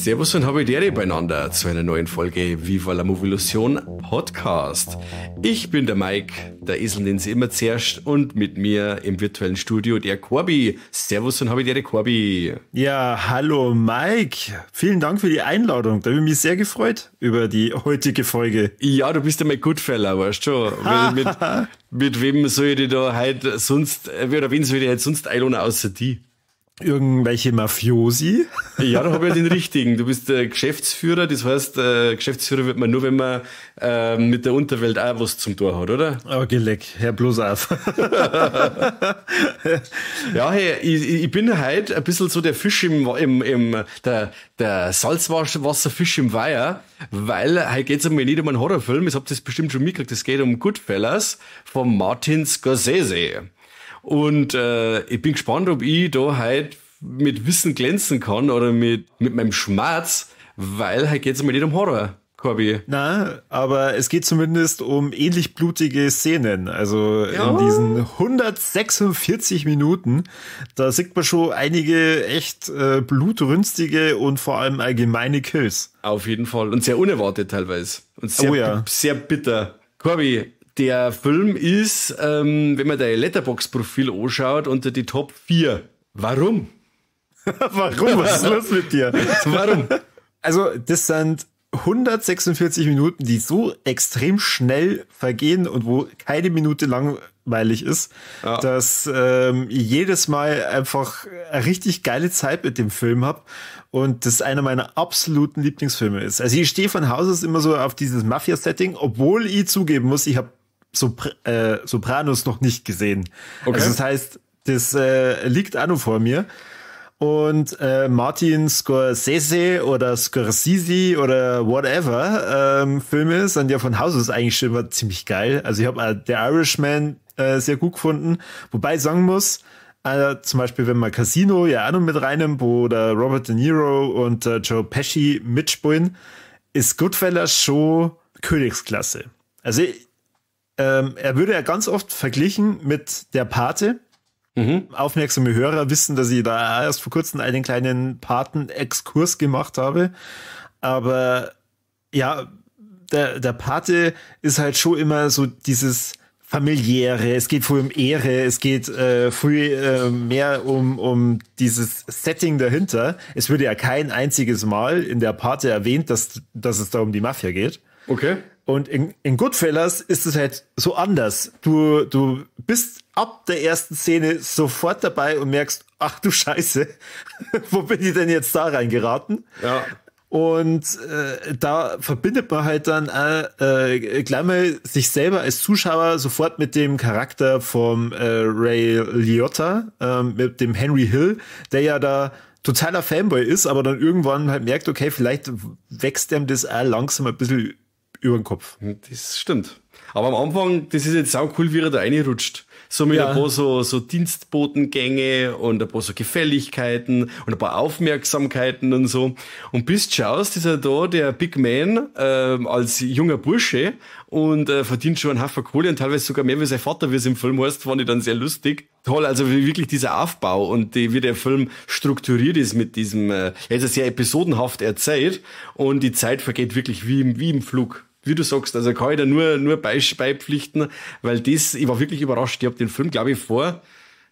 Servus und Habidere beieinander zu einer neuen Folge Viva la Movilusion Podcast. Ich bin der Mike, der Esel nennt sie immer zuerst, und mit mir im virtuellen Studio der Corby. Servus und Habidere, Corby. Ja, hallo Mike. Vielen Dank für die Einladung. Da habe ich mich sehr gefreut über die heutige Folge. Ja, du bist ja mein Goodfella, weißt du schon. Mit wem soll ich dich da heute sonst, oder wen soll ich heute sonst einladen außer die? Irgendwelche Mafiosi? Ja, da habe ich ja den richtigen. Du bist der Geschäftsführer, das heißt, Geschäftsführer wird man nur, wenn man mit der Unterwelt auch was zum Tor hat, oder? Oh, geleck, hör bloß auf. Ja, hey, ich bin heute ein bisschen so der Fisch der Salzwasserfisch im Weiher, weil heute geht's einmal nicht um einen Horrorfilm, ich hab das bestimmt schon mitgekriegt, es geht um Goodfellas von Martin Scorsese. Und ich bin gespannt, ob ich da heute mit Wissen glänzen kann oder mit meinem Schmerz, weil heute geht's einmal nicht um Horror, Corby. Na, aber es geht zumindest um ähnlich blutige Szenen. Also ja. In diesen 146 Minuten, da sieht man schon einige echt blutrünstige und vor allem allgemeine Kills. Auf jeden Fall. Und sehr unerwartet teilweise. Und sehr, oh ja. Sehr bitter. Corby, der Film ist, wenn man dein Letterboxd-Profil anschaut, unter die Top 4. Warum? Warum? Was ist los mit dir? Warum? Also, das sind 146 Minuten, die so extrem schnell vergehen und wo keine Minute langweilig ist, ja, dass ich jedes Mal einfach eine richtig geile Zeit mit dem Film hab und das einer meiner absoluten Lieblingsfilme ist. Also ich stehe von Haus aus immer so auf dieses Mafia-Setting, obwohl ich zugeben muss, ich habe Sopranos noch nicht gesehen. Okay. Also das heißt, das liegt auch noch vor mir. Und Martin Scorsese oder Scorsese oder whatever Filme sind ja von Haus aus eigentlich schon immer ziemlich geil. Also ich habe The Irishman sehr gut gefunden. Wobei ich sagen muss, zum Beispiel, wenn man Casino ja auch noch mit reinnimmt, wo der Robert De Niro und Joe Pesci mitspielen, ist Goodfellas schon Königsklasse. Also er würde ja ganz oft verglichen mit der Pate. Mhm. Aufmerksame Hörer wissen, dass ich da erst vor kurzem einen kleinen Paten-Exkurs gemacht habe. Aber ja, der Pate ist halt schon immer so dieses familiäre, es geht früh um Ehre, es geht früh mehr um dieses Setting dahinter. Es würde ja kein einziges Mal in der Pate erwähnt, dass es da um die Mafia geht. Okay. Und in Goodfellas ist es halt so anders. Du bist ab der ersten Szene sofort dabei und merkst, ach du Scheiße, wo bin ich denn jetzt da reingeraten? Ja. Und da verbindet man halt dann gleich mal sich selber als Zuschauer sofort mit dem Charakter vom Ray Liotta, mit dem Henry Hill, der ja da totaler Fanboy ist, aber dann irgendwann halt merkt, okay, vielleicht wächst dem das auch langsam ein bisschen über den Kopf. Das stimmt. Aber am Anfang, das ist jetzt auch cool, wie er da reinrutscht. So mit ein paar so Dienstbotengänge und ein paar so Gefälligkeiten und ein paar Aufmerksamkeiten und so. Und bis du schaust, ist er da der Big Man als junger Bursche und verdient schon einen Haufen Kohle und teilweise sogar mehr wie sein Vater, wie es im Film heißt, fand ich dann sehr lustig. Toll, also wirklich dieser Aufbau und wie der Film strukturiert ist mit diesem, er ist ja sehr episodenhaft erzählt und die Zeit vergeht wirklich wie im Flug. Wie du sagst, also kann ich da nur beipflichten, weil das, ich war wirklich überrascht. Ich habe den Film, glaube ich, vor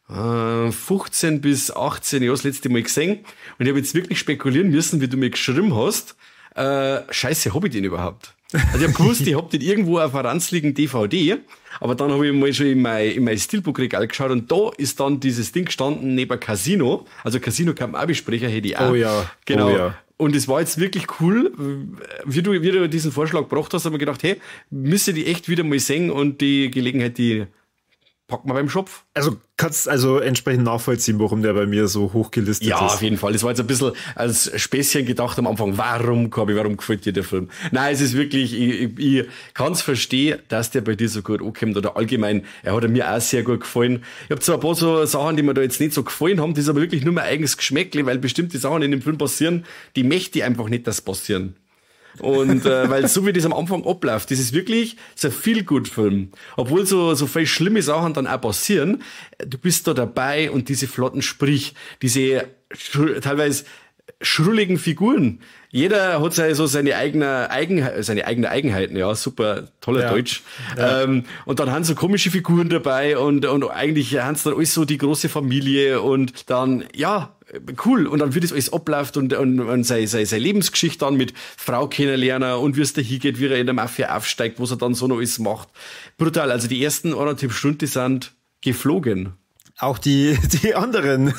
15 bis 18 Jahren das letzte Mal gesehen und ich habe jetzt wirklich spekulieren müssen, wie du mir geschrieben hast. Scheiße, hab ich den überhaupt? Also ich hab gewusst, ich hab den irgendwo auf einer ranzligen DVD, aber dann habe ich mal schon in mein Steelbook-Regal geschaut und da ist dann dieses Ding gestanden neben Casino. Also Casino kann man auch besprechen, hätte ich auch. Oh ja. Genau. Oh ja. Und es war jetzt wirklich cool, wie du diesen Vorschlag gebracht hast, haben wir gedacht, hey, müsste die echt wieder mal sehen und die Gelegenheit, die Packt man beim Schopf. Also kannst also entsprechend nachvollziehen, warum der bei mir so hoch gelistet ist. Ja, auf jeden Fall. Das war jetzt ein bisschen als Späßchen gedacht am Anfang. Warum, Corby, warum gefällt dir der Film? Nein, es ist wirklich, ich kann's verstehen, dass der bei dir so gut ankommt oder allgemein, er hat mir auch sehr gut gefallen. Ich habe zwar ein paar so Sachen, die mir da jetzt nicht so gefallen haben, das ist aber wirklich nur mein eigenes Geschmäckle, weil bestimmte Sachen in dem Film passieren, die möchte ich einfach nicht, dass passieren. Und weil so wie das am Anfang abläuft, das ist wirklich so ein Feel-Good-Film. Obwohl so viel schlimme Sachen dann auch passieren, du bist da dabei und diese flotten Sprich, diese teilweise schrulligen Figuren. Jeder hat seine eigene Eigenheiten, ja, super toller Deutsch. Ja. Und dann haben so komische Figuren dabei und eigentlich haben sie dann alles so die große Familie und dann, ja, cool. Und dann wird das alles abläuft und seine Lebensgeschichte dann mit Frau kennenlernen und wie es da hingeht, wie er in der Mafia aufsteigt, was er dann so noch alles macht. Brutal. Also die ersten 1,5 Stunden sind geflogen. Auch die anderen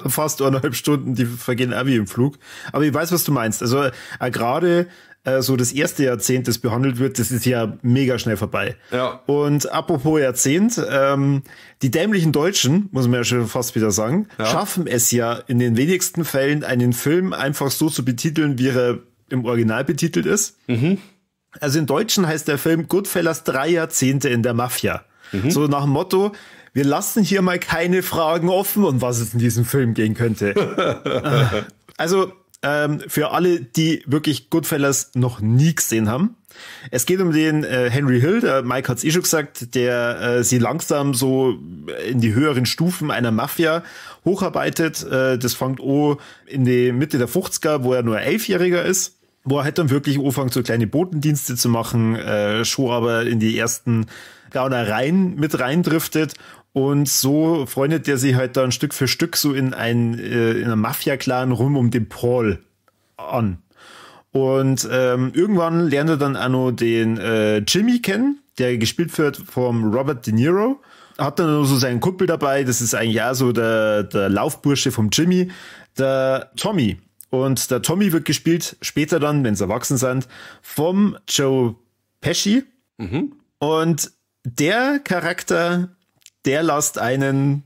fast 1,5 Stunden, die vergehen auch wie im Flug. Aber ich weiß, was du meinst. Also gerade so das erste Jahrzehnt, das behandelt wird, das ist ja mega schnell vorbei. Ja. Und apropos Jahrzehnt, die dämlichen Deutschen, muss man ja schon fast wieder sagen, schaffen es ja in den wenigsten Fällen, einen Film einfach so zu betiteln, wie er im Original betitelt ist. Mhm. Also im Deutschen heißt der Film Goodfellas 3 Jahrzehnte in der Mafia. Mhm. So nach dem Motto, wir lassen hier mal keine Fragen offen, um was es in diesem Film gehen könnte. Also für alle, die wirklich Goodfellas noch nie gesehen haben. Es geht um den Henry Hill, der Mike hat's eh schon gesagt, der sie langsam so in die höheren Stufen einer Mafia hocharbeitet. Das fängt an in die Mitte der 50er, wo er nur 11-Jähriger ist, wo er halt dann wirklich anfängt, so kleine Botendienste zu machen, schon aber in die ersten Gaunereien mit reindriftet. Und so freundet er sich halt dann Stück für Stück so in einen Mafia-Clan rum um den Paul an. Und irgendwann lernt er dann auch noch den Jimmy kennen, der gespielt wird vom Robert De Niro. Hat dann noch so seinen Kumpel dabei, das ist eigentlich auch so der Laufbursche vom Jimmy, der Tommy. Und der Tommy wird gespielt, später dann, wenn sie erwachsen sind, vom Joe Pesci. Mhm. Und der Charakter, der lässt einen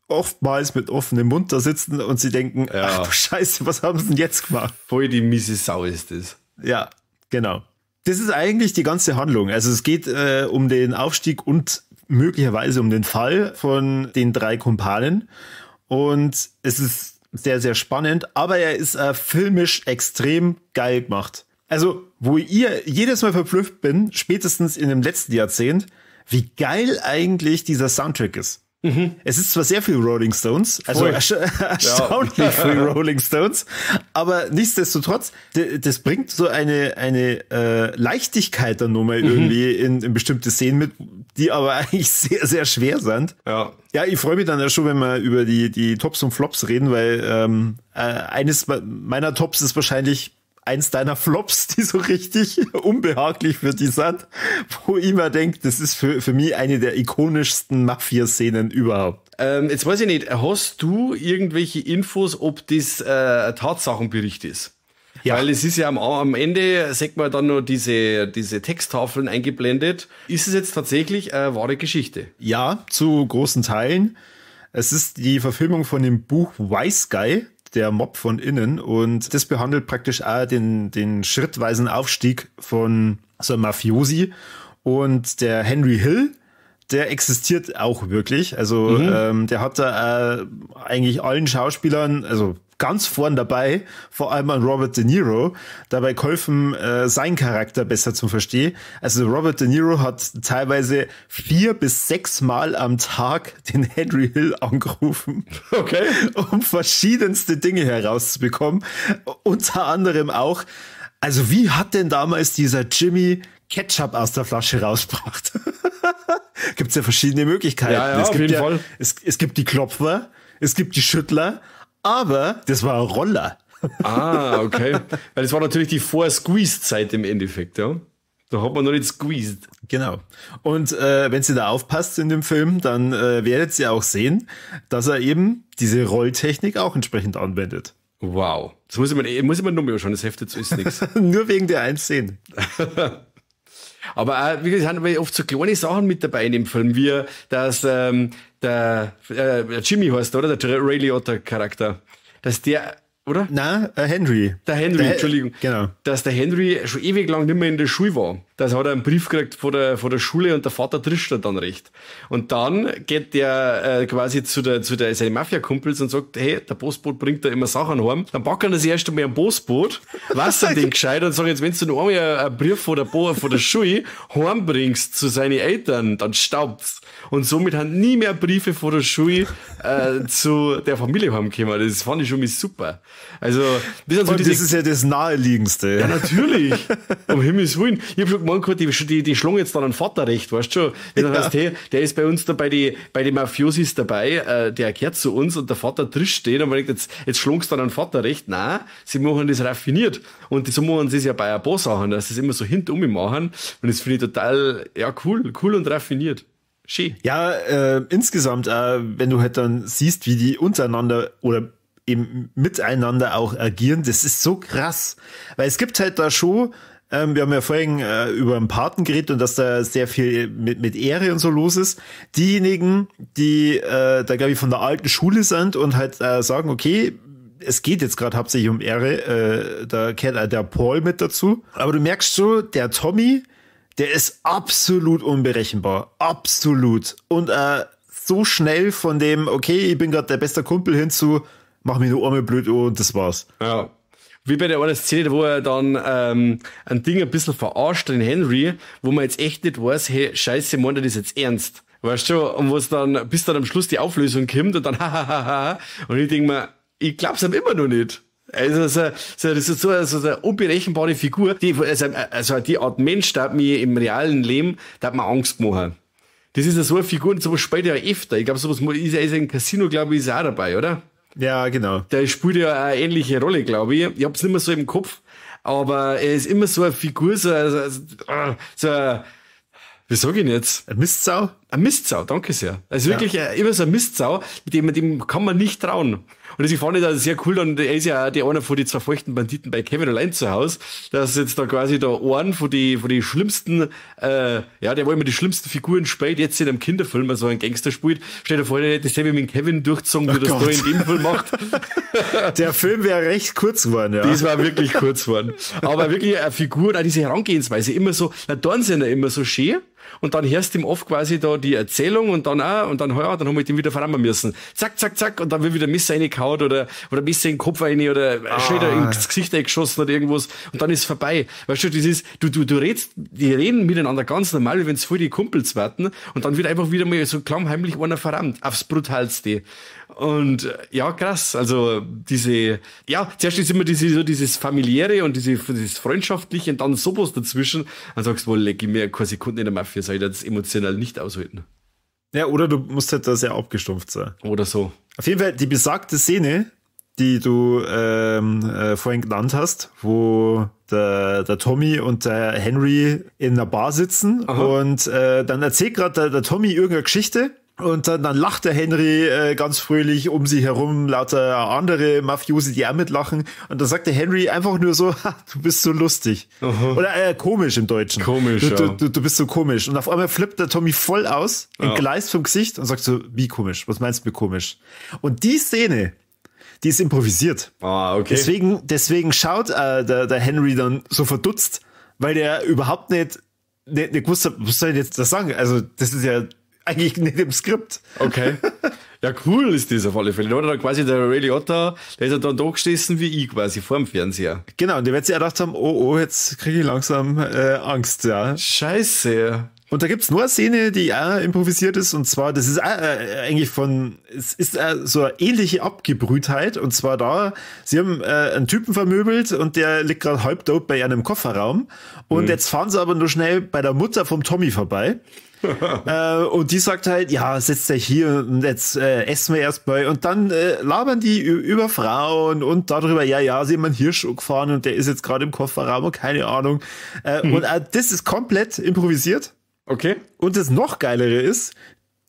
oftmals mit offenem Mund da sitzen und sie denken, ja, ach du Scheiße, was haben sie denn jetzt gemacht? Voll die miese Sau ist das. Ja, genau. Das ist eigentlich die ganze Handlung. Also es geht um den Aufstieg und möglicherweise um den Fall von den 3 Kumpanen. Und es ist sehr, sehr spannend, aber er ist filmisch extrem geil gemacht. Also, wo ihr jedes Mal verblüfft bin, spätestens in dem letzten Jahrzehnt, wie geil eigentlich dieser Soundtrack ist. Mhm. Es ist zwar sehr viel Rolling Stones, also erstaunlich viel Rolling Stones, aber nichtsdestotrotz, das bringt so eine Leichtigkeit dann nochmal irgendwie in bestimmte Szenen mit, die aber eigentlich sehr, sehr schwer sind. Ja, ja, ich freue mich dann ja schon, wenn wir über die Tops und Flops reden, weil eines meiner Tops ist wahrscheinlich eins deiner Flops, die so richtig unbehaglich für die sind, wo ich immer denke, das ist für mich eine der ikonischsten Mafia-Szenen überhaupt. Jetzt weiß ich nicht, hast du irgendwelche Infos, ob das Tatsachenbericht ist? Ja. Weil es ist ja am Ende, sagt man dann nur diese Texttafeln eingeblendet. Ist es jetzt tatsächlich eine wahre Geschichte? Ja, zu großen Teilen. Es ist die Verfilmung von dem Buch Wise Guy, der Mob von innen, und das behandelt praktisch auch den schrittweisen Aufstieg von so einem Mafiosi. Und der Henry Hill, der existiert auch wirklich. Also der hat da eigentlich allen Schauspielern, also ganz vorn dabei, vor allem an Robert De Niro, dabei geholfen, seinen Charakter besser zu verstehen. Also Robert De Niro hat teilweise 4 bis 6 Mal am Tag den Henry Hill angerufen. Okay. Um verschiedenste Dinge herauszubekommen. Unter anderem auch, also wie hat denn damals dieser Jimmy Ketchup aus der Flasche rausgebracht? Gibt's ja verschiedene Möglichkeiten. Ja, ja, es auf gibt jeden Fall. Es gibt die Klopfer, es gibt die Schüttler, aber das war ein Roller. Ah, okay. Weil das war natürlich die Vor-Squeeze-Zeit im Endeffekt, ja. Da hat man noch nicht squeezed. Genau. Und wenn sie da aufpasst in dem Film, dann werdet ihr auch sehen, dass er eben diese Rolltechnik auch entsprechend anwendet. Wow. Das muss ich mir nur mehr anschauen, das Heft jetzt ist nichts. Nur wegen der einen Szene. Aber auch, wie gesagt, sind oft so kleine Sachen mit dabei in dem Film, wie dass der Jimmy heißt, oder? Der Ray Liotta Charakter. Dass der, oder? Nein, Henry. Der Henry, Entschuldigung. Genau. Dass der Henry schon ewig lang nicht mehr in der Schule war. Das hat er einen Brief gekriegt von der Schule und der Vater trischt er dann recht. Und dann geht der quasi zu seinen Mafia-Kumpels und sagt, hey, der Postbote bringt da immer Sachen heim. Dann packen das erste Mal ein Postboot, wassern den gescheit und sagen, jetzt, wenn du noch einmal einen Brief von der Schule heimbringst zu seinen Eltern, dann staubt's. Und somit haben nie mehr Briefe von der Schule zu der Familie heimgekommen. Das fand ich schon mal super. Also, das, sind so das ist ja das Naheliegendste. Ja, natürlich. Um Himmels Willen. Ich hab schon gemeint, die schlagen jetzt dann einen Vater recht, weißt du schon? Wenn du heißt, hey, der ist bei uns da bei den Mafiosis dabei, der kehrt zu uns und der Vater trischt den und man denkt, jetzt schlagst du dann einen Vater recht. Nein, sie machen das raffiniert. Und so machen sie es ja bei ein paar Sachen, dass sie es immer so hintenum machen. Und das finde ich total, ja, cool und raffiniert. Schön. Ja, insgesamt, wenn du halt dann siehst, wie die untereinander oder eben miteinander auch agieren, das ist so krass. Weil es gibt halt da schon, wir haben ja vorhin über einen Paten geredet und dass da sehr viel mit Ehre und so los ist. Diejenigen, die da, glaube ich, von der alten Schule sind und halt sagen, okay, es geht jetzt gerade hauptsächlich um Ehre, da kehrt der Paul mit dazu. Aber du merkst schon, der Tommy, der ist absolut unberechenbar. Absolut. Und so schnell von dem, okay, ich bin gerade der beste Kumpel hin zu, mach mich nur einmal blöd und das war's. Ja. Wie bei der einen Szene, wo er dann ein Ding ein bisschen verarscht, den Henry, wo man jetzt echt nicht weiß, hey, scheiße, meint er das jetzt ernst? Weißt du, und wo es dann, bis dann am Schluss die Auflösung kommt und dann hahaha. Und ich denk mir, ich glaub's ihm immer noch nicht. Also, das ist so eine unberechenbare Figur, die, also die Art Mensch, da hat mir im realen Leben, da hat mir Angst gemacht. Das ist ja so eine Figur, und sowas spielt er ja öfter. Ich glaube, sowas ist er im Casino, glaube ich, ist er auch dabei, oder? Ja, genau. Der spielt ja eine ähnliche Rolle, glaube ich. Ich hab's nicht mehr so im Kopf, aber er ist immer so eine Figur, so wie sag ich denn jetzt? Ein Mistsau? Ein Mistsau, danke sehr. Also wirklich immer so ein Mistsau, mit dem kann man nicht trauen. Und das fand ich auch sehr cool, dann, er ist ja auch der einer von den zwei feuchten Banditen bei Kevin allein zu Hause, dass jetzt da quasi da einen von die schlimmsten, ja, der wo immer die schlimmsten Figuren spielt, jetzt in einem Kinderfilm, also ein Gangster spielt. Stell dir vor, der hätte dasselbe mit Kevin durchgezogen, wie das da in dem Film macht. Der Film wäre recht kurz geworden, ja. Das war wirklich kurz geworden. Aber wirklich eine Figur und auch diese Herangehensweise, immer so, na, dann sind ja immer so schön. Und dann hörst du ihm oft quasi da die Erzählung und dann auch, und dann, ja, dann haben wir den wieder verrammen müssen. Zack, zack, zack, und dann wird wieder Messer reingehauen oder Messer in den Kopf rein oder Schilder ins Gesicht eingeschossen oder irgendwas und dann ist vorbei. Weißt du, das ist, du redest, die reden miteinander ganz normal, wie wenn's voll die Kumpels warten und dann wird einfach wieder mal so klammheimlich einer verrammt, aufs Brutalste. Und ja, krass, also diese, ja, zuerst ist immer diese, so dieses Familiäre und dieses Freundschaftliche und dann sowas dazwischen. Dann sagst du, wohl, leck ich mir keine Sekunde in der Mafia, soll ich das emotional nicht aushalten. Ja, oder du musst halt da sehr abgestumpft sein. Oder so. Auf jeden Fall, die besagte Szene, die du vorhin genannt hast, wo der Tommy und der Henry in einer Bar sitzen. Aha. Und dann erzählt gerade der Tommy irgendeine Geschichte. Und dann lacht der Henry ganz fröhlich um sie herum, lauter andere Mafiosi, die auch mitlachen. Und dann sagt der Henry einfach nur so, ha, du bist so lustig. Aha. Oder komisch im Deutschen. Komisch, du, ja. Du bist so komisch. Und auf einmal flippt der Tommy voll aus, entgleist vom Gesicht und sagt so, wie komisch? Was meinst du mit komisch? Und die Szene, die ist improvisiert. Ah, okay. Deswegen schaut der Henry dann so verdutzt, weil der überhaupt nicht gewusst hat, was soll ich jetzt da sagen? Also das ist ja eigentlich nicht im Skript. Okay. Ja, cool ist das auf alle Fälle. Da hat dann quasi der Ray Liotta, der ist ja dann da gestanden wie ich quasi vor dem Fernseher. Genau, und der wird sich gedacht haben, oh, jetzt kriege ich langsam Angst, ja. Scheiße. Und da gibt's nur eine Szene, die auch improvisiert ist, und zwar, das ist auch, eigentlich von, es ist so eine ähnliche Abgebrühtheit, und zwar da, sie haben einen Typen vermöbelt und der liegt gerade halb tot bei einem Kofferraum, und jetzt fahren sie aber nur schnell bei der Mutter vom Tommy vorbei. Und die sagt halt, ja, setzt euch hier und jetzt essen wir erstmal. Und dann labern die über Frauen und darüber, ja, sie haben einen Hirsch gefahren und der ist jetzt gerade im Kofferraum und keine Ahnung. Und das ist komplett improvisiert. Okay. Und das noch Geilere ist,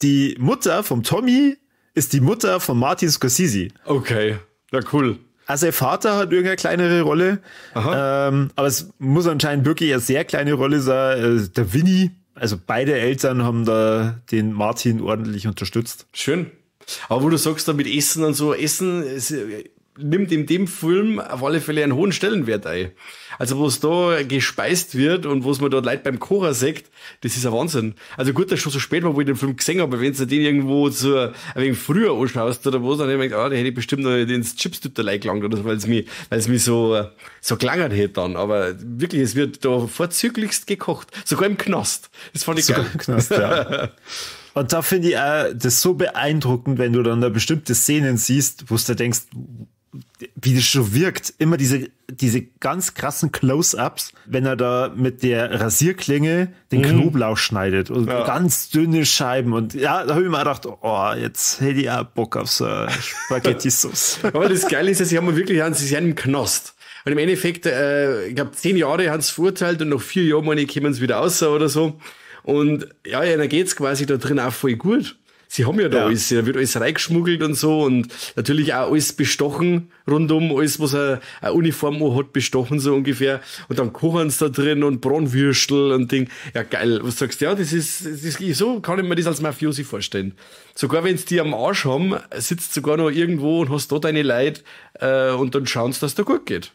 die Mutter vom Tommy ist die Mutter von Martin Scorsese. Okay, na cool. Also, ihr Vater hat irgendeine kleinere Rolle. Aber es muss anscheinend wirklich eine sehr kleine Rolle sein. Der Winnie, also beide Eltern haben da den Martin ordentlich unterstützt. Schön. Aber wo du sagst, da mit Essen und so, Essen, es nimmt in dem Film auf alle Fälle einen hohen Stellenwert ein. Also was da gespeist wird und was man dort Leute beim Kochen sieht, das ist ein Wahnsinn. Also gut, dass schon so spät war, wo ich den Film gesehen habe, aber wenn du den irgendwo so ein wenig früher anschaust oder was, dann hätte ich mir gedacht, ah, da hätte ich bestimmt noch ins Chips-Tüterlei gelangt oder so, weil es mich so gelangert hätte dann. Aber wirklich, es wird da vorzüglichst gekocht. Sogar im Knast. Das fand ich sogar geil. Im Knast, ja. Und da finde ich auch das so beeindruckend, wenn du dann da bestimmte Szenen siehst, wo du da denkst, wie das schon wirkt. Immer diese ganz krassen Close-Ups, wenn er da mit der Rasierklinge den Knoblauch schneidet und ganz dünne Scheiben. Und ja, da habe ich mir gedacht, oh, jetzt hätte ich auch Bock auf so Spaghetti-Sauce. Aber das Geile ist, sie haben wirklich, sie sind im Knast. Und im Endeffekt, ich glaube, 10 Jahre haben sie verurteilt und nach 4 Jahren, meine ich, kommen sie wieder raus oder so. Und ja, dann geht's quasi da drin auch voll gut. Sie haben ja da alles, da wird alles reingeschmuggelt und so und natürlich auch alles bestochen rundum, alles, was eine Uniform hat, bestochen so ungefähr. Und dann kochen sie da drin und Bratwürstel und Ding. Ja, geil. Was sagst du? Ja, das ist, so kann ich mir das als Mafiosi vorstellen. Sogar wenn sie die am Arsch haben, sitzt sogar noch irgendwo und hast da deine Leute und dann schauen sie, dass da gut geht.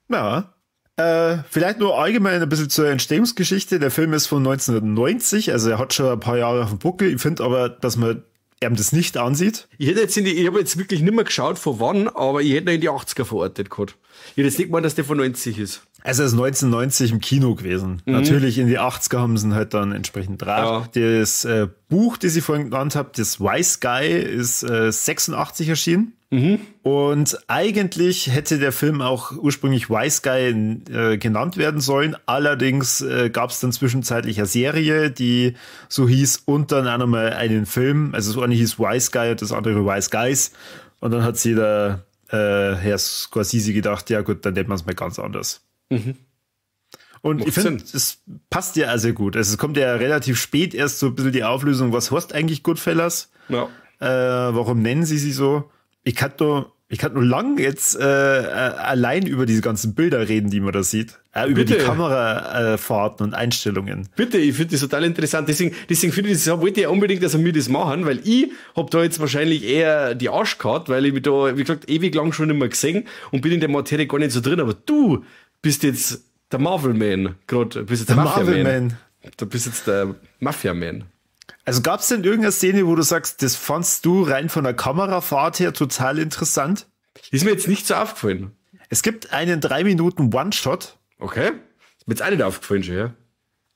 Ja. Vielleicht nur allgemein ein bisschen zur Entstehungsgeschichte. Der Film ist von 1990, also er hat schon ein paar Jahre auf dem Buckel. Ich finde aber, dass man ihm das nicht ansieht. Ich hätte jetzt ich habe jetzt wirklich nicht mehr geschaut, von wann, aber ich hätte ihn in die 80er verortet gehabt. Ich hätte jetzt nicht gemeint, dass der von 90 ist. Also er ist 1990 im Kino gewesen. Mhm. Natürlich in die 80er haben sie ihn halt dann entsprechend drauf. Ja. Das Buch, das ich vorhin genannt habe, das Wise Guy, ist 86 erschienen. Mhm. Und eigentlich hätte der Film auch ursprünglich Wise Guy genannt werden sollen. Allerdings gab es dann zwischenzeitlich eine Serie, die so hieß, und dann auch nochmal einen Film. Also das eine hieß Wise Guy und das andere Wise Guys. Und dann hat sich der Herr Scorsese gedacht, ja gut, dann nennt man es mal ganz anders. Mhm. Und macht ich finde, es passt ja also gut. Also es kommt ja relativ spät erst so ein bisschen die Auflösung, was heißt eigentlich Goodfellas? Ja. Warum nennen sie sie so? Ich kann nur lang jetzt allein über diese ganzen Bilder reden, die man da sieht. Über die Kamerafahrten und Einstellungen. Bitte, ich finde das total interessant. Deswegen finde ich das, wollte ich ja unbedingt, dass wir das machen, weil ich hab da jetzt wahrscheinlich eher die Arschkarte, weil ich mich da, wie gesagt, ewig lang schon nicht mehr gesehen und bin in der Materie gar nicht so drin. Aber du bist jetzt der Marvel-Man gerade. Bist jetzt der Mafia-Man. Du bist jetzt der Mafia-Man. Also gab es denn irgendeine Szene, wo du sagst, das fandst du rein von der Kamerafahrt her total interessant? Ist mir jetzt nicht so aufgefallen. Es gibt einen 3 Minuten One-Shot. Okay. Ist mir jetzt auch nicht aufgefallen schon, ja.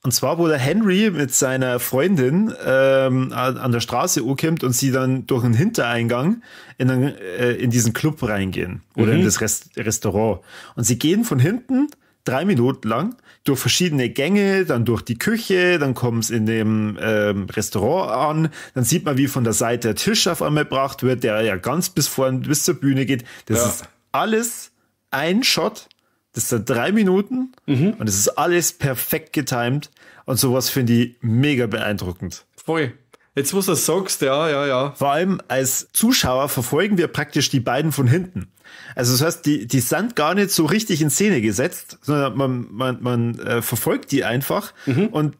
Und zwar, wo der Henry mit seiner Freundin an der Straße ankommt und sie dann durch einen Hintereingang in diesen Club reingehen. Oder in das Restaurant. Und sie gehen von hinten 3 Minuten lang durch verschiedene Gänge, dann durch die Küche, dann kommen sie in dem Restaurant an, dann sieht man, wie von der Seite der Tisch auf einmal gebracht wird, der ja ganz bis vorn, bis zur Bühne geht. Das ist alles ein Shot, das sind 3 Minuten und es ist alles perfekt getimed und sowas finde ich mega beeindruckend. Voll. Jetzt, wo du das sagst, ja. Vor allem als Zuschauer verfolgen wir praktisch die beiden von hinten. Also das heißt, die sind gar nicht so richtig in Szene gesetzt, sondern man verfolgt die einfach. Und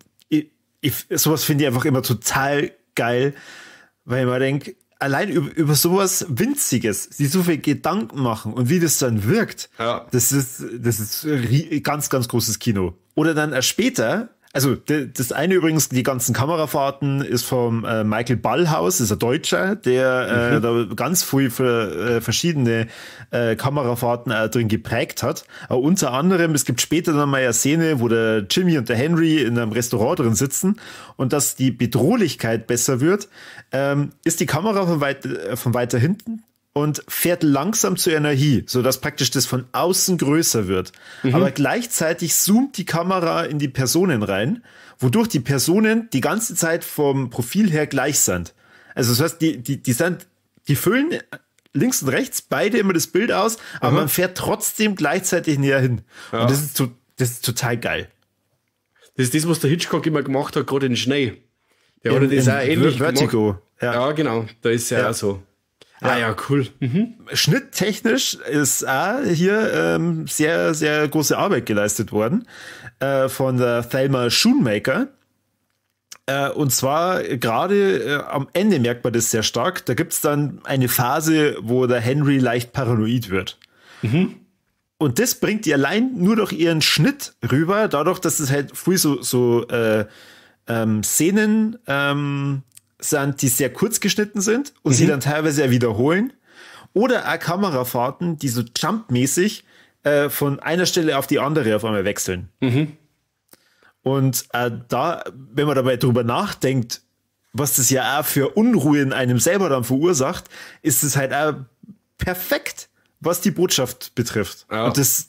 sowas finde ich einfach immer total geil, weil man denkt, allein über sowas Winziges, die so viel Gedanken machen und wie das dann wirkt, ja. Das ist ganz, ganz großes Kino. Oder dann erst später, also das eine übrigens, die ganzen Kamerafahrten ist vom Michael Ballhaus, ist ein Deutscher, der da ganz früh für verschiedene Kamerafahrten drin geprägt hat. Aber unter anderem, es gibt später dann mal eine Szene, wo der Jimmy und der Henry in einem Restaurant drin sitzen und dass die Bedrohlichkeit besser wird, ist die Kamera von weiter hinten und fährt langsam zu Energie, sodass praktisch das von außen größer wird. Aber gleichzeitig zoomt die Kamera in die Personen rein, wodurch die Personen die ganze Zeit vom Profil her gleich sind. Also das heißt, die füllen links und rechts beide immer das Bild aus, aber man fährt trotzdem gleichzeitig näher hin. Ja. Und das ist total geil. Das ist das, was der Hitchcock immer gemacht hat, gerade in Schnee. Der hat das auch ähnlich Vertigo. gemacht. Ja, genau. Da ist ja auch so. Ja. Ah ja, cool. Mhm. Schnitttechnisch ist auch hier sehr, sehr große Arbeit geleistet worden von der Thelma Schoonmaker. Und zwar gerade am Ende merkt man das sehr stark. Da gibt's dann eine Phase, wo der Henry leicht paranoid wird. Mhm. Und das bringt die allein nur durch ihren Schnitt rüber, dadurch, dass es halt früh so Szenen sind, die sehr kurz geschnitten sind und sie dann teilweise ja wiederholen. Oder auch Kamerafahrten, die so jumpmäßig von einer Stelle auf die andere auf einmal wechseln. Mhm. Und da, wenn man dabei drüber nachdenkt, was das ja auch für Unruhe in einem selber dann verursacht, ist es halt auch perfekt, was die Botschaft betrifft. Ja. Und das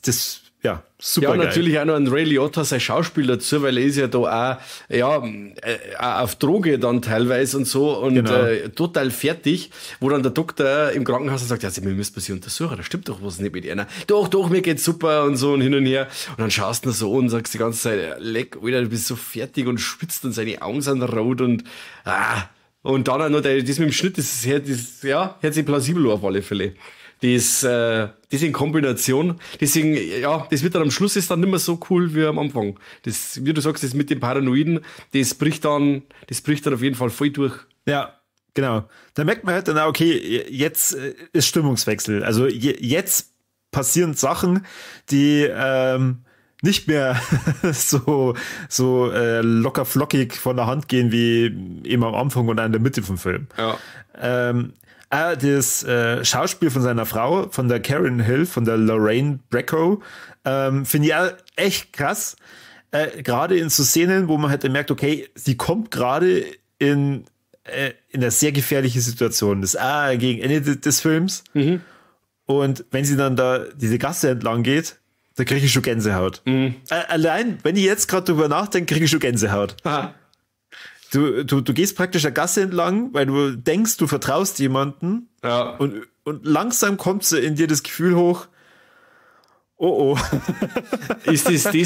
ja, super. Ja, natürlich geil. Auch noch ein Ray Liotta, sein Schauspiel dazu, weil er ist ja da auch, ja, auf Droge dann teilweise und so und genau. Total fertig, wo dann der Doktor im Krankenhaus sagt, ja, wir müssen sie untersuchen, da stimmt doch was nicht mit einer. Doch, doch, mir geht's super und so und hin und her. Und dann schaust du so und sagst die ganze Zeit, leck, Alter, du bist so fertig und schwitzt und seine Augen sind rot und, und dann auch noch das mit dem Schnitt, das ist, ja, hört sich plausibel auf alle Fälle. Das in Kombination. Deswegen, ja, das wird dann am Schluss ist dann nicht mehr so cool wie am Anfang. Das, wie du sagst, das mit dem Paranoiden, das bricht dann auf jeden Fall voll durch. Ja, genau. Da merkt man halt dann auch, okay, jetzt ist Stimmungswechsel. Also jetzt passieren Sachen, die nicht mehr so locker flockig von der Hand gehen wie eben am Anfang und in der Mitte vom Film. Ja. Das Schauspiel von seiner Frau, von der Karen Hill, von der Lorraine Bracco, finde ich auch echt krass. Gerade in so Szenen, wo man halt merkt, okay, sie kommt gerade in eine sehr gefährliche Situation. Das ist auch gegen Ende des Films. Mhm. Und wenn sie dann da diese Gasse entlang geht, da kriege ich schon Gänsehaut. Mhm. Allein, wenn ich jetzt gerade drüber nachdenke, kriege ich schon Gänsehaut. Aha. Du gehst praktisch der Gasse entlang, weil du denkst, du vertraust jemanden. Ja. Und langsam kommt so in dir das Gefühl hoch, oh oh. Ist es die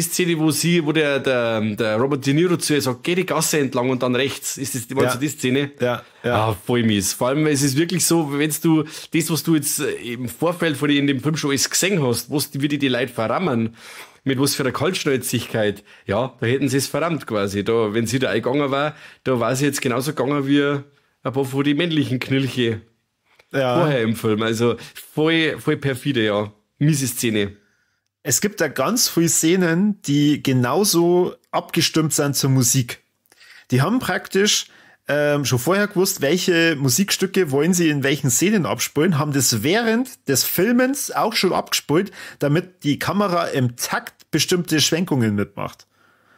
Szene, wo der Robert De Niro zu ihr sagt, geh die Gasse entlang und dann rechts? Ist das, meinst du die Szene? Ja, ja. Ah, voll mies. Vor allem, es ist wirklich so, wenn du das, was du jetzt im Vorfeld von in dem Film schon alles gesehen hast, wie die Leute verrammen, mit was für einer Kaltschnäuzigkeit, ja, da hätten sie es verrammt quasi. Da, wenn sie da eingegangen war, da war sie jetzt genauso gegangen wie ein paar von den männlichen Knilche vorher im Film. Also voll, voll perfide, ja. Miese Szene. Es gibt da ganz viele Szenen, die genauso abgestimmt sind zur Musik. Die haben praktisch schon vorher gewusst, welche Musikstücke wollen sie in welchen Szenen abspulen, haben das während des Filmens auch schon abgespult, damit die Kamera im Takt bestimmte Schwenkungen mitmacht.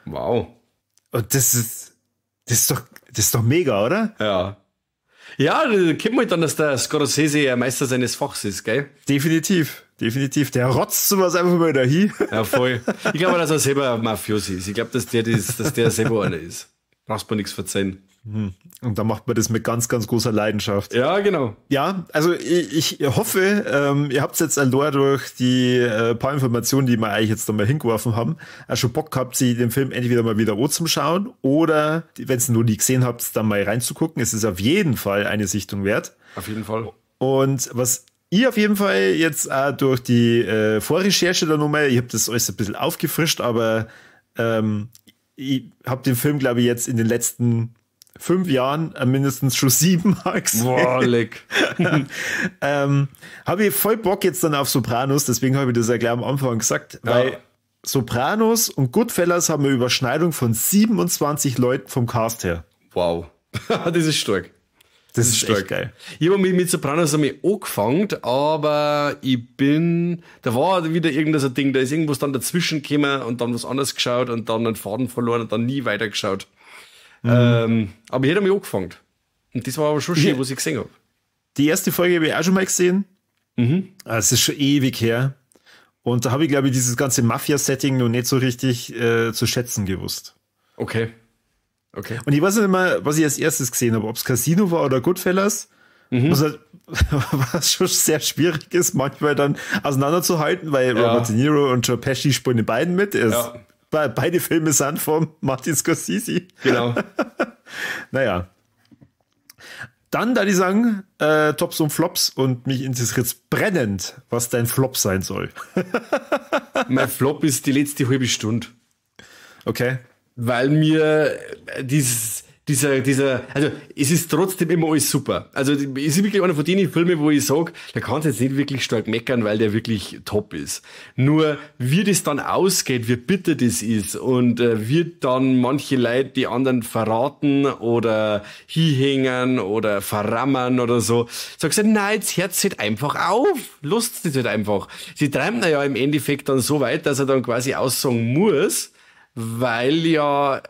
Wow. Und das ist doch mega, oder? Ja. Ja, da kommt man dann, dass der Scorsese ein Meister seines Fachs ist, gell? Definitiv, definitiv. Der rotzt sowas einfach mal dahin. Ja, voll. Ich glaube, dass er selber ein Mafiosi ist. Ich glaube, dass der selber einer ist. Brauchst mir nichts verzeihen. Und da macht man das mit ganz, ganz großer Leidenschaft. Ja, genau. Ja, also ich hoffe, ihr habt jetzt allein durch die paar Informationen, die wir eigentlich jetzt nochmal hingeworfen haben, auch schon Bock gehabt, sich den Film entweder mal wieder anzuschauen oder, wenn es noch nie gesehen habt, dann mal reinzugucken. Es ist auf jeden Fall eine Sichtung wert. Auf jeden Fall. Und was ich auf jeden Fall jetzt auch durch die Vorrecherche da nochmal, ich habe das alles ein bisschen aufgefrischt, aber ich habe den Film, glaube ich, jetzt in den letzten 5 Jahren mindestens schon 7 Mal gesehen. Boah, leck. Habe ich voll Bock jetzt dann auf Sopranos, deswegen habe ich das ja gleich am Anfang gesagt, ja. Weil Sopranos und Goodfellas haben eine Überschneidung von 27 Leuten vom Cast her. Wow, das ist stark. Das ist stark. Echt geil. Ich habe mich mit Sopranos einmal angefangen, aber da war wieder irgendein so Ding, da ist irgendwas dann dazwischen gekommen und dann was anderes geschaut und dann einen Faden verloren und dann nie weitergeschaut. Mhm. Aber ich hätte mich angefangen. Und das war aber schon schön, was ich gesehen habe. Die erste Folge habe ich auch schon mal gesehen. Mhm. Es ist schon ewig her. Und da habe ich, glaube ich, dieses ganze Mafia-Setting noch nicht so richtig zu schätzen gewusst. Okay. Und ich weiß nicht mehr, was ich als erstes gesehen habe, ob es Casino war oder Goodfellas. Mhm. Was schon sehr schwierig ist, manchmal dann auseinanderzuhalten, weil ja. Robert De Niro und Joe Pesci spielen die beiden mit. Ja. Beide Filme sind von Martin Scorsese. Genau. Naja. Dann da die sagen, Tops und Flops, und mich interessiert brennend, was dein Flop sein soll. Mein Flop ist die letzte halbe Stunde. Okay. Weil mir also es ist trotzdem immer alles super. Also es ist wirklich einer von den Filmen, wo ich sage, da kannst du jetzt nicht wirklich stark meckern, weil der wirklich top ist. Nur wie das dann ausgeht, wie bitter das ist und wie dann manche Leute die anderen verraten oder hinhängen oder verrammen oder so. Sagst du, nein, jetzt hört's halt einfach auf. Lasst es halt einfach. Sie treiben ja im Endeffekt dann so weit, dass er dann quasi aussagen muss, weil ja,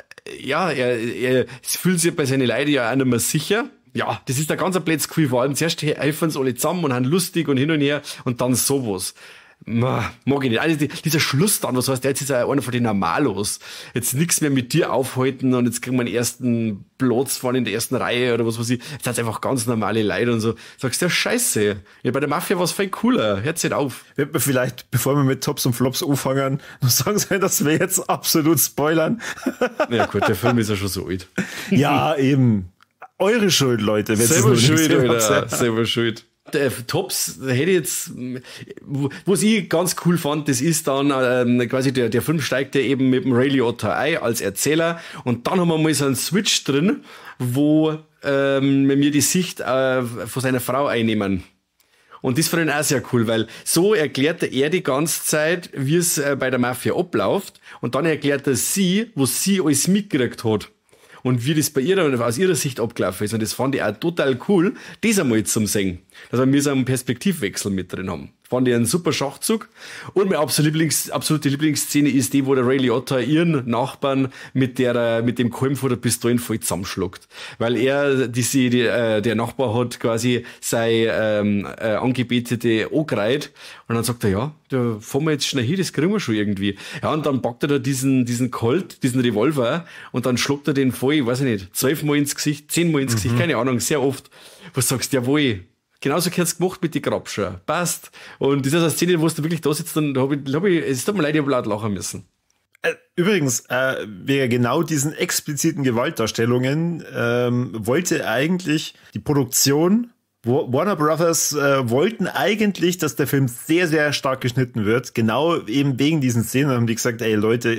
er fühlt sich bei seinen Leuten ja auch nicht mehr sicher. Ja, das ist ein ganz blödes Gefühl. Vor allem zuerst helfen sie alle zusammen und haben lustig und hin und her und dann sowas. Mag ich nicht. Also dieser Schluss dann, was heißt, jetzt ist er einer von den Normalos. Jetzt nichts mehr mit dir aufhalten und jetzt kriegen wir den ersten Platz vorne in der ersten Reihe oder was weiß ich. Jetzt hat's einfach ganz normale Leute und so. Sagst du, ja, scheiße. Ja, bei der Mafia war's viel cooler. Hört's nicht auf. Wird man vielleicht, bevor wir mit Tops und Flops anfangen, noch sagen sollen, dass wir jetzt absolut spoilern. Ja gut, der Film ist ja schon so alt. Ja, eben. Eure Schuld, Leute. Selber schuld, Alter. Selber schuld. Tops hätte ich jetzt, was ich ganz cool fand, das ist dann quasi der Film steigt ja eben mit dem Ray Liotta ein als Erzähler und dann haben wir mal so einen Switch drin, wo wir die Sicht von seiner Frau einnehmen. Und das fand ich auch sehr cool, weil so erklärt er die ganze Zeit, wie es bei der Mafia abläuft, und dann erklärt er sie, was sie alles mitgekriegt hat. Und wie das bei ihr dann aus ihrer Sicht abgelaufen ist. Und das fand ich auch total cool, das einmal zum Sehen. Dass wir so einen Perspektivwechsel mit drin haben. Fand ich einen super Schachzug. Und meine absolute Lieblingsszene ist die, wo der Ray Liotta ihren Nachbarn mit dem Kolben vor der Pistole voll zusammenschluckt. Weil er, der Nachbar hat quasi seine Angebetete angereiht. Und dann sagt er, ja, da fahren wir jetzt schnell hin, das kriegen wir schon irgendwie. Ja, und dann packt er da diesen Colt, diesen Revolver, und dann schluckt er den voll, ich weiß nicht, 12 Mal ins Gesicht, 10 Mal ins Gesicht, keine Ahnung, sehr oft. Was sagst du, jawohl. Genauso gehört's gemacht mit den Grabscher. Passt. Und das ist eine Szene, wo du wirklich da sitzt, und es tut mir leid, ich hab laut lachen müssen. Übrigens, wegen genau diesen expliziten Gewaltdarstellungen wollte eigentlich die Produktion, Warner Brothers wollten eigentlich, dass der Film sehr, sehr stark geschnitten wird. Genau eben wegen diesen Szenen haben die gesagt, ey Leute,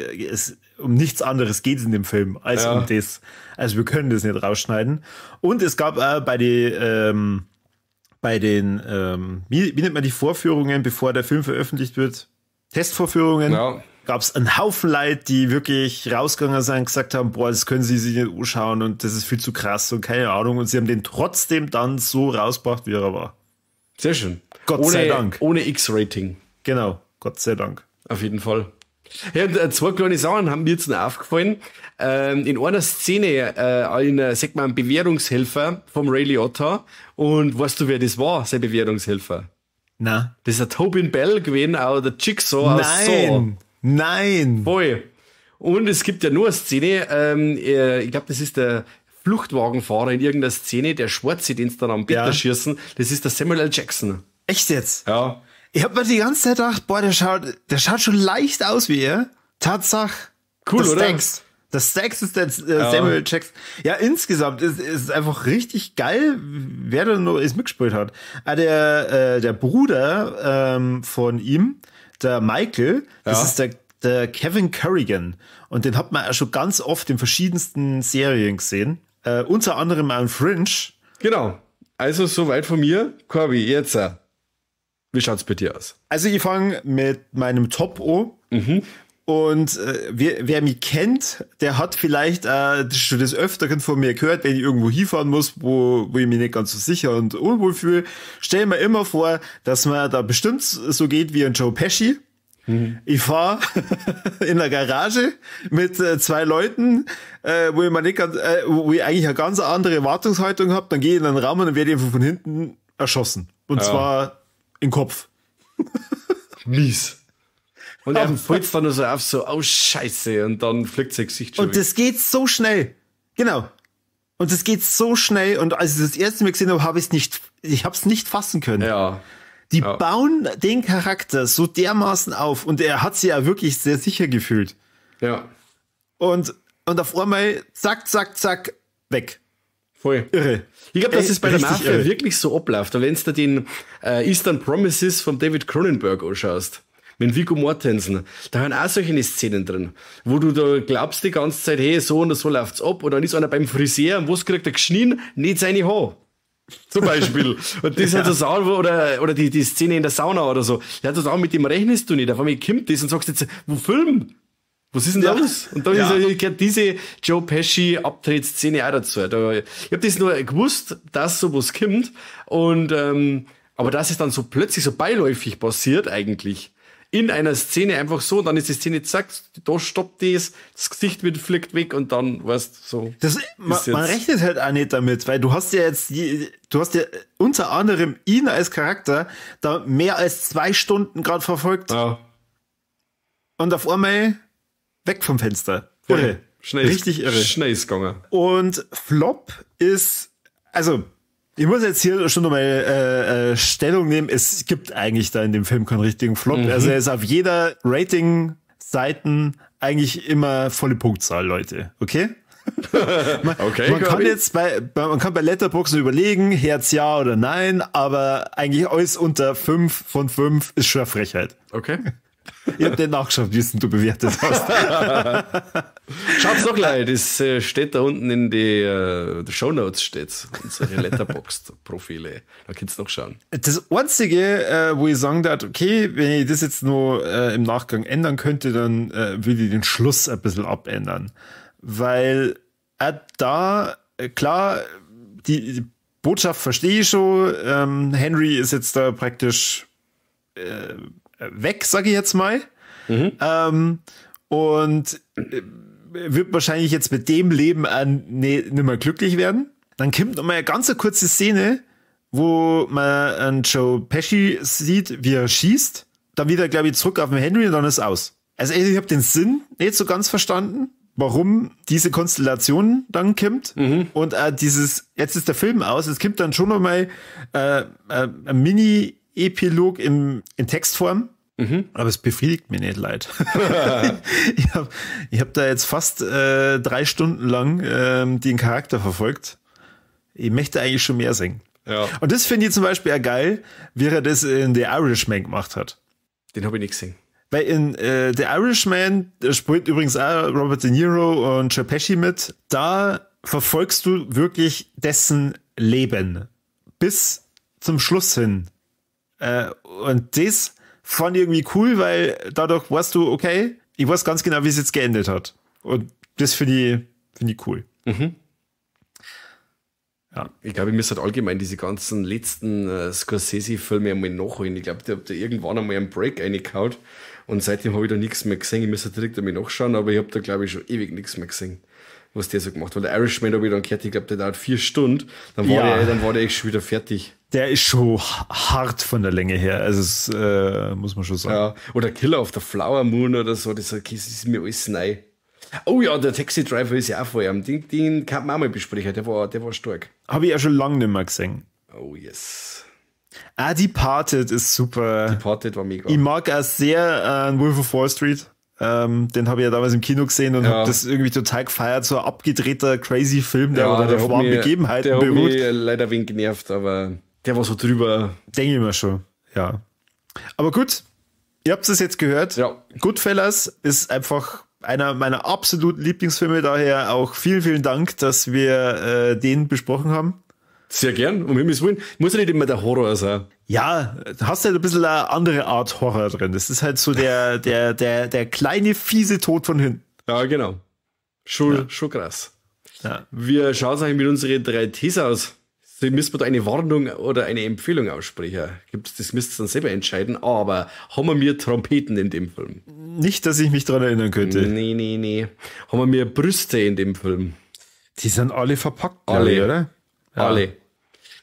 um nichts anderes geht's in dem Film als um das. Also wir können das nicht rausschneiden. Und es gab bei den wie nennt man die Vorführungen, bevor der Film veröffentlicht wird? Testvorführungen. Ja. Gab es einen Haufen Leute, die wirklich rausgegangen sind und gesagt haben, boah, das können sie sich nicht anschauen und das ist viel zu krass und keine Ahnung. Und sie haben den trotzdem dann so rausgebracht, wie er war. Sehr schön. Gott sei Dank. Ohne X-Rating. Genau, Gott sei Dank. Auf jeden Fall. Ja, und zwei kleine Sachen haben mir jetzt noch aufgefallen. In einer Szene, sagt man, ein Bewährungshelfer vom Ray Liotta. Und weißt du, wer das war, sein Bewährungshelfer? Na. Das ist der Tobin Bell gewesen, auch der Jigsaw aus Saw. Nein! Voll. Und es gibt ja nur eine Szene, ich glaube, das ist der Fluchtwagenfahrer in irgendeiner Szene, der Schwarze, den sie dann am Bett schießen, das ist der Samuel L. Jackson. Echt jetzt? Ja. Ich hab mir die ganze Zeit gedacht, boah, der schaut schon leicht aus wie er. Tatsache. Cool, oder? Das Stax ist der Samuel Jackson. Ja, insgesamt ist es einfach richtig geil, wer da noch ist mitgespielt hat. Der Bruder von ihm, der Michael, das ist der Kevin Corrigan. Und den hat man auch schon ganz oft in verschiedensten Serien gesehen. Unter anderem auch in Fringe. Genau. Also soweit von mir. Corby, jetzt. Wie schaut's bei dir aus? Also ich fange mit meinem Top an. Mhm. Und wer mich kennt, der hat vielleicht schon des Öfteren von mir gehört, wenn ich irgendwo hinfahren muss, wo ich mich nicht ganz so sicher und unwohl fühle, stell mir immer vor, dass man da bestimmt so geht wie ein Joe Pesci. Mhm. Ich fahre in der Garage mit zwei Leuten, wo ich mir nicht ganz, wo ich eigentlich eine ganz andere Erwartungshaltung habe. Dann gehe ich in den Raum und dann werde ich einfach von hinten erschossen. Und zwar im Kopf. Mies. Und er fällt dann nur so auf, so, oh Scheiße, und dann fliegt sein Gesicht schon Und das geht so schnell. Genau. Und das geht so schnell. Und als ich das erste Mal gesehen habe, habe ich es nicht, ich habe es nicht fassen können. Ja. Die bauen den Charakter so dermaßen auf und er hat sich ja wirklich sehr sicher gefühlt. Ja. Und auf einmal, zack, zack, zack, weg. Voll. Irre. Ich glaube, dass es bei der Mafia irre. Wirklich so abläuft. Wenn du den Eastern Promises von David Cronenberg anschaust, mit Viggo Mortensen, da haben auch solche Szenen drin, wo du da glaubst die ganze Zeit, hey, so und so läuft's ab, und dann ist einer beim Friseur und was kriegt er geschnitten? Nicht seine Haare. Zum Beispiel. Und das hat das auch, oder die Szene in der Sauna oder so. Ja, das auch mit dem rechnest du nicht. Auf einmal kommt das und sagst jetzt, wo Film? Was ist denn da los? Und da ist, gehört diese Joe Pesci Abtrittsszene auch dazu. Da, ich hab das nur gewusst, dass sowas kommt, und, aber dass es dann so plötzlich so beiläufig passiert eigentlich. In einer Szene einfach so, und dann ist die Szene, zack, da stoppt das, das Gesicht fliegt weg und dann, weißt so. Das, man rechnet halt auch nicht damit, weil du hast ja jetzt, du hast ja unter anderem ihn als Charakter da mehr als 2 Stunden gerade verfolgt. Ja. Und auf einmal weg vom Fenster. Irre. Schnell. Richtig irre. Schnell ist gegangen. Und Flop ist, also, ich muss jetzt hier schon nochmal Stellung nehmen. Es gibt eigentlich da in dem Film keinen richtigen Flop. Mhm. Also er ist auf jeder Rating-Seiten eigentlich immer volle Punktzahl, Leute. Okay? Okay, man kann jetzt man kann bei Letterboxd überlegen, Herz ja oder nein, aber eigentlich alles unter 5 von 5 ist schon eine Frechheit. Okay. Ich hab den nachgeschaut, wie es denn du bewertet hast. Schaut's doch gleich, das steht da unten in die Shownotes steht's, unsere Letterboxd-Profile. Da könnt's noch schauen. Das Einzige, wo ich sagen darf, okay, wenn ich das jetzt nur im Nachgang ändern könnte, dann würde ich den Schluss ein bisschen abändern. Weil da, klar, die Botschaft verstehe ich schon, Henry ist jetzt da praktisch weg, sage ich jetzt mal. Mhm. Und wird wahrscheinlich jetzt mit dem Leben nicht mehr glücklich werden. Dann kommt noch mal eine ganz kurze Szene, wo man einen Joe Pesci sieht, wie er schießt. Dann wieder, glaube ich, zurück auf den Henry und dann ist aus. Also ich habe den Sinn nicht so ganz verstanden, warum diese Konstellation dann kommt. Mhm. Und dieses, jetzt ist der Film aus, es kommt dann schon noch mal ein Mini-Epilog in Textform. Mhm. Aber es befriedigt mich nicht, leid. Ich hab da jetzt fast 3 Stunden lang den Charakter verfolgt. Ich möchte eigentlich schon mehr singen. Ja. Und das finde ich zum Beispiel auch geil, wie er das in The Irishman gemacht hat. Den habe ich nicht gesehen. Weil in The Irishman, da spielt übrigens auch Robert De Niro und Joe Pesci mit, da verfolgst du wirklich dessen Leben bis zum Schluss hin. Und das fand ich irgendwie cool, weil dadurch weißt du, okay, ich weiß ganz genau, wie es jetzt geendet hat. Und das finde ich cool. Mhm. Ja. Ich glaube, ich müsste halt allgemein diese ganzen letzten Scorsese-Filme einmal nachholen. Ich glaube, ich habe da irgendwann einmal einen Break reingehauen und seitdem habe ich da nichts mehr gesehen. Ich müsste direkt einmal nachschauen, aber ich habe da, glaube ich, schon ewig nichts mehr gesehen, was der so gemacht hat. Weil der Irishman habe ich dann gehört, ich glaube, der dauert 4 Stunden. Dann war der echt schon wieder fertig. Der ist schon hart von der Länge her, also das muss man schon sagen. Ja. Oder Killer of the Flower Moon oder so, das ist mir alles neu. Oh ja, der Taxi Driver ist ja auch vor ihm. Den kann man auch mal besprechen, der war stark. Habe ich ja schon lange nicht mehr gesehen. Oh yes. Ah, Departed ist super. Departed war mega. Ich mag auch sehr Wolf of Wall Street. Den habe ich ja damals im Kino gesehen und habe das irgendwie total gefeiert. So ein abgedrehter, crazy Film, der unter der wahren Begebenheiten beruht. Der hat mich leider ein wenig genervt, aber der war so drüber. Denke ich mir schon, ja. Aber gut, ihr habt es jetzt gehört. Ja. Goodfellas ist einfach einer meiner absoluten Lieblingsfilme, daher auch vielen, vielen Dank, dass wir den besprochen haben. Sehr gern, um Himmels Willen. Muss ja nicht immer der Horror sein. Ja, hast halt ein bisschen eine andere Art Horror drin. Das ist halt so der kleine, fiese Tod von hinten. Ja, genau. Schon krass. Ja. Wir schauen es eigentlich mit unseren 3 Ts aus. Müssen wir da eine Warnung oder eine Empfehlung aussprechen? Das müsst ihr dann selber entscheiden. Aber haben wir Trompeten in dem Film? Nicht, dass ich mich dran erinnern könnte. Nee. Haben wir Brüste in dem Film? Die sind alle verpackt, alle, ich, oder? Ja. Alle.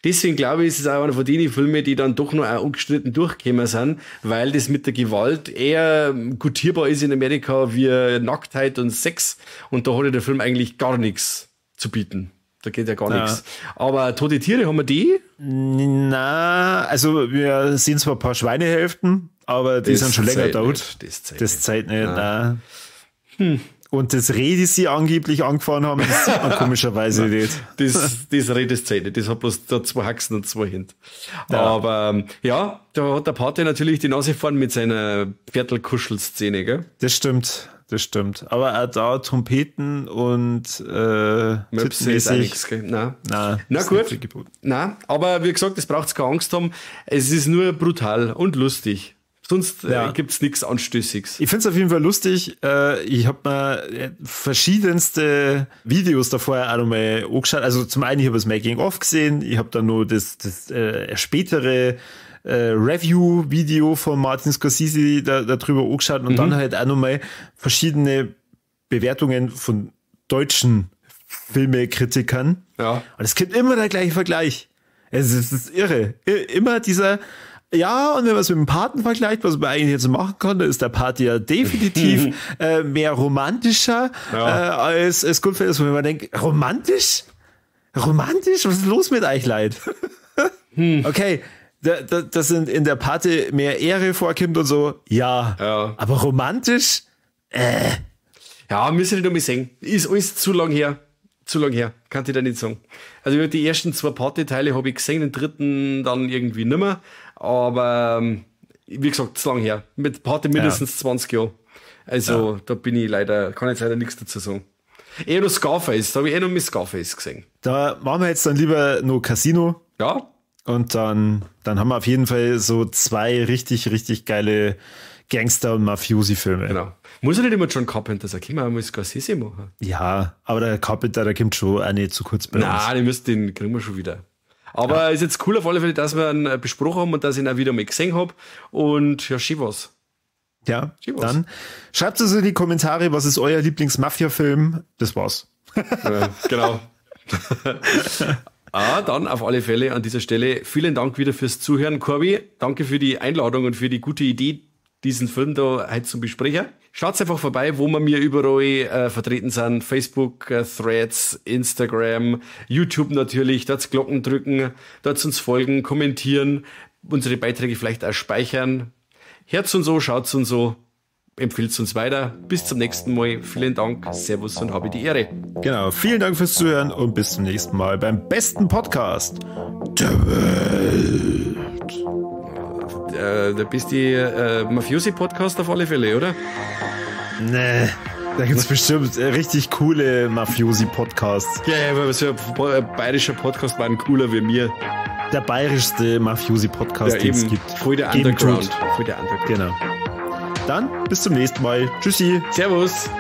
Deswegen glaube ich, ist es auch einer von den Filmen, die dann doch noch auch ungestritten durchgekommen sind, weil das mit der Gewalt eher gutierbar ist in Amerika wie Nacktheit und Sex. Und da hat ja der Film eigentlich gar nichts zu bieten. Da geht ja gar nichts. Aber tote Tiere, haben wir die? Na, also wir sehen zwar ein paar Schweinehälften, aber die das sind schon länger tot. Das zählt nicht. Nein. Und das Reh, das sie angeblich angefahren haben, das sieht man komischerweise nicht. Das Reh, das zählt nicht. Das hat bloß da 2 Haxen und 2 Hände. Ja. Aber ja, da hat der Pate natürlich die Nase vorn mit seiner Viertelkuschelszene, gell? Das stimmt, das stimmt. Aber auch da Trompeten und Möpse ist auch nichts, gell? Nein. Nein, na gut. Nein, aber wie gesagt, es braucht keine Angst haben. Es ist nur brutal und lustig. Sonst gibt's nichts Anstößiges. Ich find's auf jeden Fall lustig. Ich hab mir verschiedenste Videos davor auch nochmal angeschaut. Also zum einen, ich habe das Making-of gesehen. Ich habe dann nur das spätere Review-Video von Martin Scorsese darüber angeschaut und dann halt auch nochmal verschiedene Bewertungen von deutschen Filmekritikern. Ja. Und es gibt immer der gleiche Vergleich. Es ist irre. Immer dieser, ja, und wenn man es mit dem Paten vergleicht, was man eigentlich jetzt machen kann, dann ist der Pate ja definitiv mehr romantischer als Goodfellas, wo man denkt, romantisch? Romantisch? Was ist los mit euch, Leid? Okay, das sind in der Pate mehr Ehre vorkommt und so, ja. Aber romantisch? Ja, müssen wir nicht mal sehen. Ist alles zu lang her. Zu lang her, kann ich da nicht sagen. Also die ersten 2 Pate-Teile habe ich gesehen, den dritten dann irgendwie nimmer. Aber wie gesagt, zu lang her. Mit Pate mindestens 20 Jahre. Also da bin ich leider, kann ich jetzt leider nichts dazu sagen. Eher noch Scarface, da habe ich noch mit Scarface gesehen. Da machen wir jetzt dann lieber nur Casino. Ja. Und dann haben wir auf jeden Fall so 2 richtig, richtig geile Gangster- und Mafiosi-Filme. Genau. Muss ja nicht immer John Carpenter sein, können wir auch mal Scorsese machen. Ja, aber der Carpenter, der kommt schon auch nicht zu kurz bei uns. Nein, den kriegen wir schon wieder. Aber ist jetzt cool auf alle Fälle, dass wir ihn besprochen haben und dass ich ihn auch wieder mal gesehen habe. Und ja, schön was. Ja, schön was. Dann schreibt es in die Kommentare, was ist euer Lieblings-Mafia-Film? Das war's. Ja, genau. Dann auf alle Fälle an dieser Stelle vielen Dank wieder fürs Zuhören, Corby. Danke für die Einladung und für die gute Idee, diesen Film da heute zum Besprechen. Schaut einfach vorbei, wo wir mir überall vertreten sind. Facebook, Threads, Instagram, YouTube natürlich. Dort Glocken drücken, dort uns folgen, kommentieren, unsere Beiträge vielleicht auch speichern. Herz und so, schaut's und so, empfiehlt uns weiter. Bis zum nächsten Mal. Vielen Dank, Servus und habe die Ehre. Genau, vielen Dank fürs Zuhören und bis zum nächsten Mal beim besten Podcast der Welt. Der beste Mafiosi-Podcast auf alle Fälle, oder? Nee, da gibt's bestimmt richtig coole Mafiosi-Podcasts. Ja, aber so ein bayerischer Podcast war ein cooler wie mir. Der bayerischste Mafiosi-Podcast, ja, den es gibt. Voll der Underground. Voll der Underground. Genau. Dann bis zum nächsten Mal. Tschüssi. Servus.